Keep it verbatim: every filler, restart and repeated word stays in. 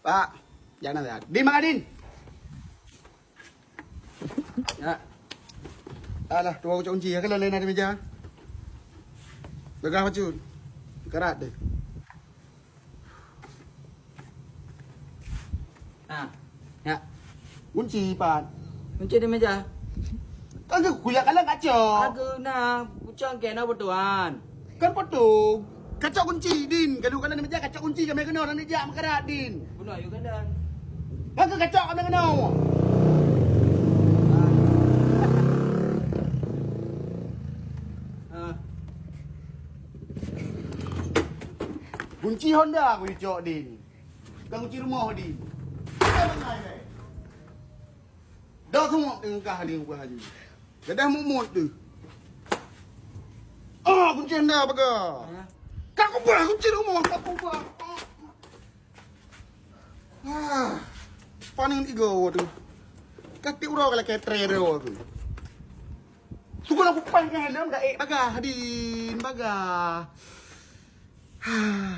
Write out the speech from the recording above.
Pak, jangan ada. Din, maka Din. Ya. Alah, tuan kucok kunci, ya, kan lain ada meja. Pegang baju. Karat deh. Nah, ya. Kunci, Pak. Kunci di meja. Kan ke kuyak kalang kacok. Aku na, kucang kena betuan. Kan potong. Kacok kunci, Din. Kalau kalang di meja, kacok kunci kami kena, nanti jak makarat, Din. Bunuh ayu kalang. Kan ke kacok kami kena. Ah. Kunci Honda aku cok, Din. Bukan kunci rumah, Din. Dah semua tengkah, Din, bukan haji. Gadah mumut tu. Ah, kunci Honda baga. Hah? Kak ubah kunci rumah, kak ubah. Ah. Paning tiga tu. Kati uroe kalau ketre tu. Suka aku pan ke helm dah ek baga, Din, baga. Ah.